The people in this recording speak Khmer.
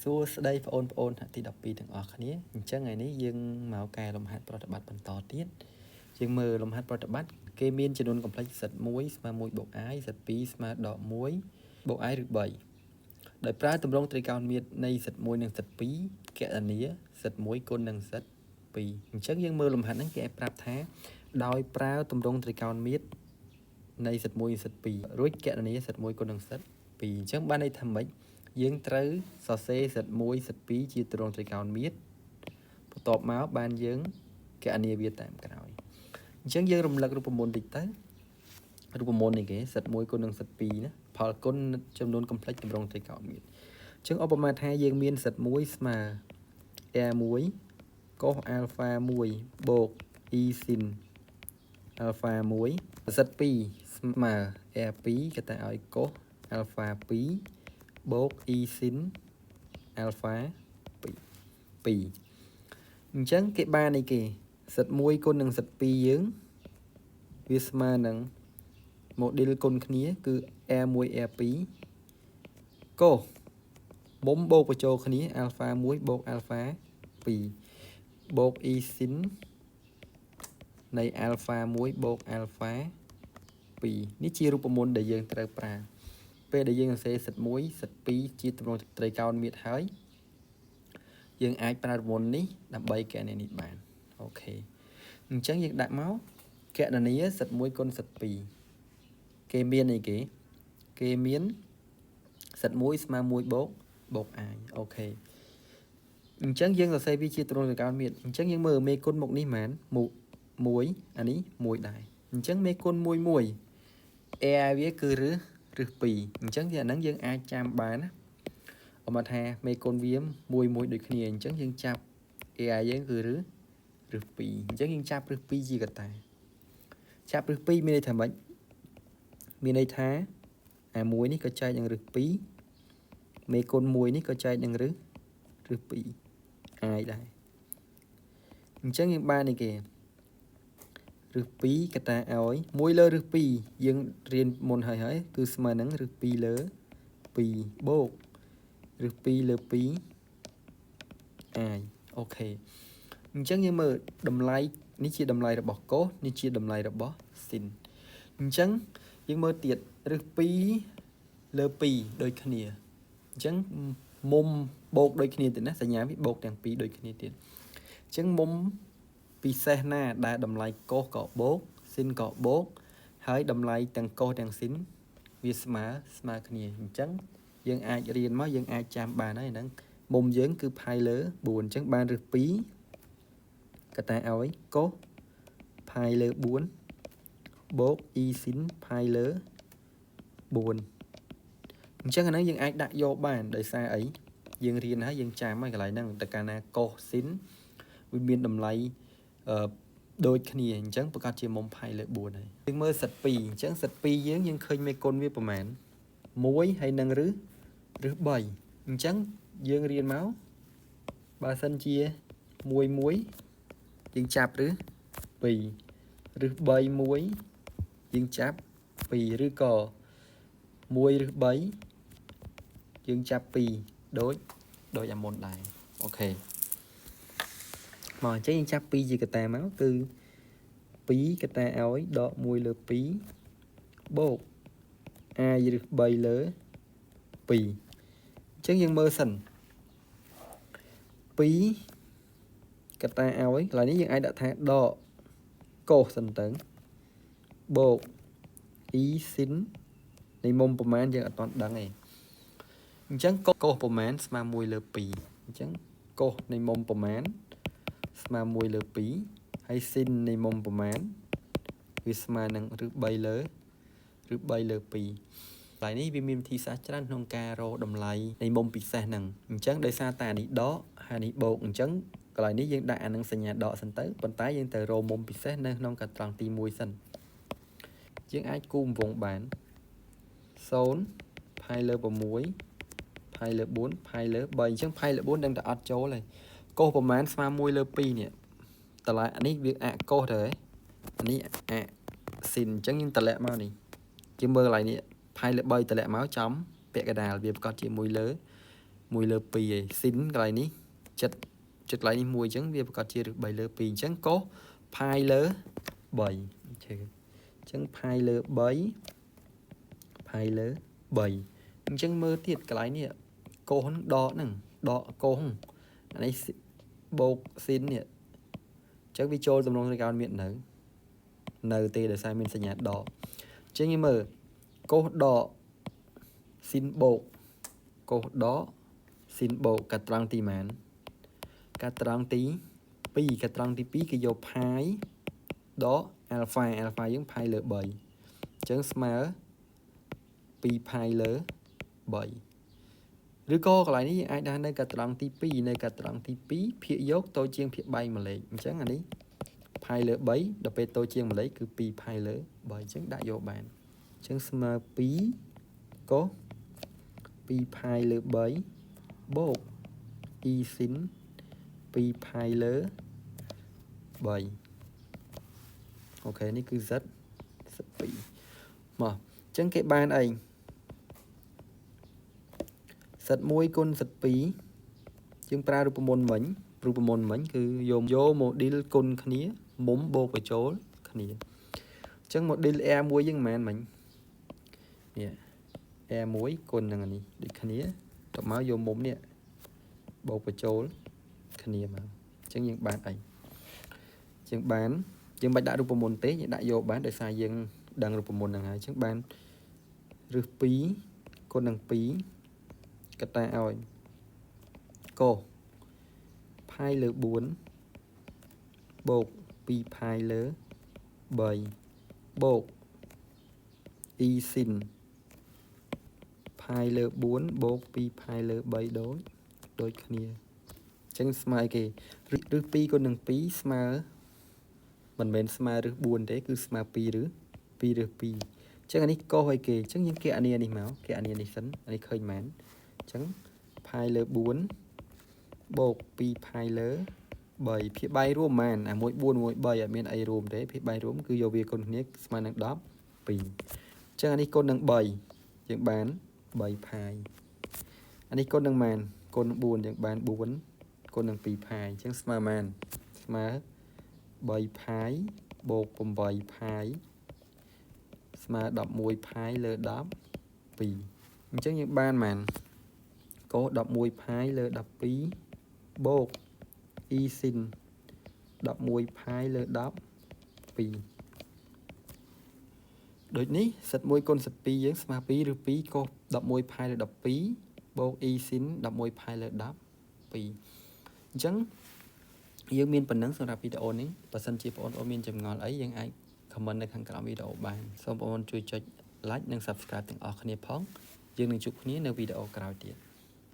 សួស្តីបងប្អូនថ្នាក់ទី12ទាំងអស់គ្នាអញ្ចឹងថ្ងៃនេះយើងមកកែលំហាត់ប្រតិបត្តិបន្តទៀតយើងមើលលំហាត់ប្រតិបត្តិគេមានចំនួន complex z1 ស្មើ1បូក i z2 ស្មើដក1បូក i ឬ3ដោយប្រើទម្រង់ត្រីកោណមាត្រនៃ z1 និង z2 គណនា z1 គុណនឹង z2 អញ្ចឹងយើងមើលលំហាត់ហ្នឹងគេឲ្យប្រាប់ថាដោយប្រើទម្រង់ត្រីកោណមាត្រនៃ z1 និង z2 រួចគណនា z1 គុណនឹង z2 អញ្ចឹងបានន័យថាម៉េចយើងត្រូវសរសេរ z1 z2 ជាទម្រង់ត្រីកោណមាត្របន្ទាប់មកបានយើងគណនាវាតាមក្រោយអញ្ចឹងយើងរំលឹករូបមន្តតិចទៅរូបមន្តនេះគេ z1 គុណនឹង z2 ណាផលគុណចំនួន complex ទម្រង់ត្រីកោណមាត្រអញ្ចឹងឧបមាថាយើងមាន z1 ស្មើ r1 cos alpha 1បូក i sin alpha 1 z2 ស្មើ r2 គេតែឲ្យ cos alpha 2បូក i sin alpha 2 2អញ្ចឹងគេបានអីគេ z1 គុណនឹង z2 យើងវាស្មើនឹង module គុណគ្នាគឺ r1 r2 cos មុំបូកបញ្ចូលគ្នា alpha 1បូក alpha 2បូក i sin នៃ alpha 1បូក alpha 2នេះជារូបមន្តដែលយើងត្រូវប្រើពេលដែលយើងសរសេរ z1 z2 ជាទម្រង់ត្រីកោណមាត្រហើយយើងអាចប្រើរូបមន្តនេះដើម្បីគណនានេះបាន OK អញ្ចឹងយើងដាក់មកគណនា z1 គុណ z2 គេមានអីគេគេមាន z1 ស្មើ1បូកបូក i OK អញ្ចឹងយើងសរសេរវាជាទម្រង់ត្រីកោណមាត្រអញ្ចឹងយើងមើលមេគុណមុខនេះហ្មង1អានេះ1ដែរអញ្ចឹងមេគុណ1 1 r វាគឺរឹស ឬ2អញ្ចឹងអាហ្នឹងយើងអាចចាំបានណាអមថាមេគុណវាមួយមួយដូចគ្នាអញ្ចឹងយើងចាប់ r យើងគឺឬឬ2អញ្ចឹងយើងចាប់ឬ2ជាកតាចាប់ឬ2មានន័យថាម៉េចមានន័យថាអាមួយនេះក៏ចែកនឹងឬ2មេគុណ1នេះក៏ចែកនឹងឬឬ2 i ដែរអញ្ចឹងយើងបាននេះគេឬ2កតាឲ្យ1លើឬ2យើងរៀនមុនហើយហើយគឺស្មើនឹងឬ2លើ2បូកឬ2លើ2 i OK អញ្ចឹងយើងមើលតម្លៃនេះជាតម្លៃរបស់ cos នេះជាតម្លៃរបស់ sin អញ្ចឹងយើងមើលទៀតឬ2លើ2ដូចគ្នាអញ្ចឹងមុំបូកដូចគ្នាទៀតណាសញ្ញាវាបូកទាំងពីរដូចគ្នាទៀតអញ្ចឹងមុំពិសេសណាដែលតម្លៃ cos ក៏បូក sin ក៏បូកហើយតម្លៃទាំង cos ទាំង sin វាស្មើស្មើគ្នាអញ្ចឹងយើងអាចរៀនមកយើងអាចចាំបានហើយហ្នឹងមុំយើងគឺផាយលើ4អញ្ចឹងបានឬ2កតាឲ្យ cos ផាយលើ4បូក i sin ផាយលើ4អញ្ចឹងអាហ្នឹងយើងអាចដាក់យកបានដោយសារអីយើងរៀនហើយយើងចាំហើយកន្លែងហ្នឹងតើកាលណា cos sin វាមានតម្លៃអឺដូចគ្នាអញ្ចឹងប្រកាសជាមុំផាយលើ4ហើយយើងមើលសិត2អញ្ចឹងសិត2យើងយើងឃើញមេគុណវាប្រហែល1ហើយនឹងឬឬ3អញ្ចឹងយើងរៀនមកបើសិនជា1 1យើងចាប់ឬ2ឬ3 1យើងចាប់2ឬក៏1ឬ3យើងចាប់2ដូចដូចអាមុនដែរ OK មកអញ្ចឹងយើងចាប់2ជាកតាមកគឺ2កតាឲ្យដក1លើ2បូក i ឬ3លើ2អញ្ចឹងយើងមើលសិន2កតាឲ្យកន្លែងនេះយើងអាចដាក់ថាដក cos សិនទៅបូក i sin នៃមុំប្រមាណយើងអត់ទាន់ដឹងទេអញ្ចឹង cos ប្រមាណស្មើ1លើ2អញ្ចឹង cos នៃមុំប្រមាណស្មើ1លើ2ហើយ sin នៃមុំប្រមាណវាស្មើនឹងឬ3លើឬ3លើ2កន្លែងនេះវាមានវិធីសាស្ត្រច្រើនក្នុងការរកតម្លៃនៃមុំពិសេសហ្នឹងអញ្ចឹងដោយសារតែអានេះដកហើយនេះបូកអញ្ចឹងកន្លែងនេះយើងដាក់អានឹងសញ្ញាដកសិនទៅប៉ុន្តែយើងត្រូវរកមុំពិសេសនៅក្នុងកាត្រង់ទី1សិនយើងអាចគូរវងបាន0ផាយលើ6ផាយលើ4ផាយលើ3អញ្ចឹងផាយលើ4ដឹងតែអត់ចូលហើយ cos ប្រមាណស្មើ1លើ2នេះតម្លៃអានេះវាអ cos ទៅហើយអានេះអ sin អញ្ចឹងយើងតម្លាក់មកនេះគេមើលកន្លែងនេះផាយលើ3តម្លាក់មកចំពាក់កណ្ដាលវាប្រកាសជា1លើ 1លើ2ឯង sin កន្លែងនេះចិត្តចិត្តកន្លែងនេះ1អញ្ចឹងវាប្រកាសជាឫស3លើ2អញ្ចឹង cos ផាយលើ3អញ្ចឹងអញ្ចឹងផាយលើ3ផាយលើ3អញ្ចឹងមើលទៀតកន្លែងនេះ cos ហ្នឹងដកហ្នឹងដក cos អានេះបូក sin នេះអញ្ចឹងវាចូលទំនងត្រីកោណមាននៅនៅទេដោយសារមានសញ្ញាដកអញ្ចឹងយើងមើល cos ដក sin បូក cos ដក sin បូកកាត់ត្រង់ទីម៉ានកាត់ត្រង់ទី2កាត់ត្រង់ទី2គេយកផាយដកអាល់ហ្វាអាល់ហ្វាយើងផាយលើ3អញ្ចឹងស្មើ2ផាយលើ3ឬក៏កន្លែងនេះយើងអាចដាក់នៅកាត់ត្រង់ទី2នៅកាត់ត្រង់ទី2ភាគយកតូចជាងភាគបែងមួយលេខអញ្ចឹងអានេះផាយលើ3ដល់ពេលតូចជាងមួយលេខគឺ2ផាយលើ3អញ្ចឹងដាក់យកបានអញ្ចឹងស្មើ2 cos 2ផាយលើ3បូក i sin 2ផាយលើ3 OK នេះគឺ z z 2មកអញ្ចឹងគេបានអី z 1គុណ z 2យើងប្រើរូបមន្តមិញរូបមន្តមិញគឺយកយក module គុណគ្នាមុំបូកបញ្ចូលគ្នាអញ្ចឹង module R1 យើងមិនមែនមិញនេះ R1 គុណនឹងអានេះដូចគ្នាតមកយកមុំនេះបូកបញ្ចូលគ្នាមកអញ្ចឹងយើងបានអីយើងបានយើងមិនដាក់រូបមន្តទេយើងដាក់យកបានដោយសារយើងដឹងរូបមន្តហ្នឹងហើយអញ្ចឹងបានឫស2គុណនឹង2កតាឲ្យកូផាយលើ4បូក2ផាយលើ3បូក i sin ផាយលើ4បូក2ផាយលើ3ដូចដូចគ្នាអញ្ចឹងស្មើអីគេឫស2គុណនឹង2ស្មើមិនមែនស្មើឫស4ទេគឺស្មើ2ឬ2ឫស2អញ្ចឹងអានេះ cos អីគេអញ្ចឹងយើងគណនានេះមកគណនានេះសិនអានេះឃើញមែនអញ្ចឹងផាយលើ4បូក2ផាយលើ3ភាគបែងរួមប៉ុន្មានអា1 4 1 3អត់មានអីរួមទេភាគបែងរួមគឺយកវាគុណគ្នាស្មើនឹង12អញ្ចឹងអានេះគុណនឹង3យើងបាន3ផាយអានេះគុណនឹងម៉ានគុណនឹង4យើងបាន4គុណនឹង2ផាយអញ្ចឹងស្មើម៉ានស្មើ3ផាយបូក8ផាយស្មើ11ផាយលើ12អញ្ចឹងយើងបានម៉ាន cos 11ផាយលើ12បូក i sin 11ផាយលើ12ដូចនេះ z 1គុណ z 2យើងស្មើ2ឬ2 cos 11ផាយលើ12បូក i sin 11ផាយលើ12អញ្ចឹងយើងមានប៉ុណ្ណឹងសម្រាប់វីដេអូនេះបើសិនជាបងប្អូនមានចម្ងល់អីយើងអាច comment នៅខាងក្រោមវីដេអូបានសូមបងប្អូនជួយចុច like និង subscribe ទាំងអស់គ្នាផងយើងនឹងជួបគ្នានៅវីដេអូក្រោយទៀត។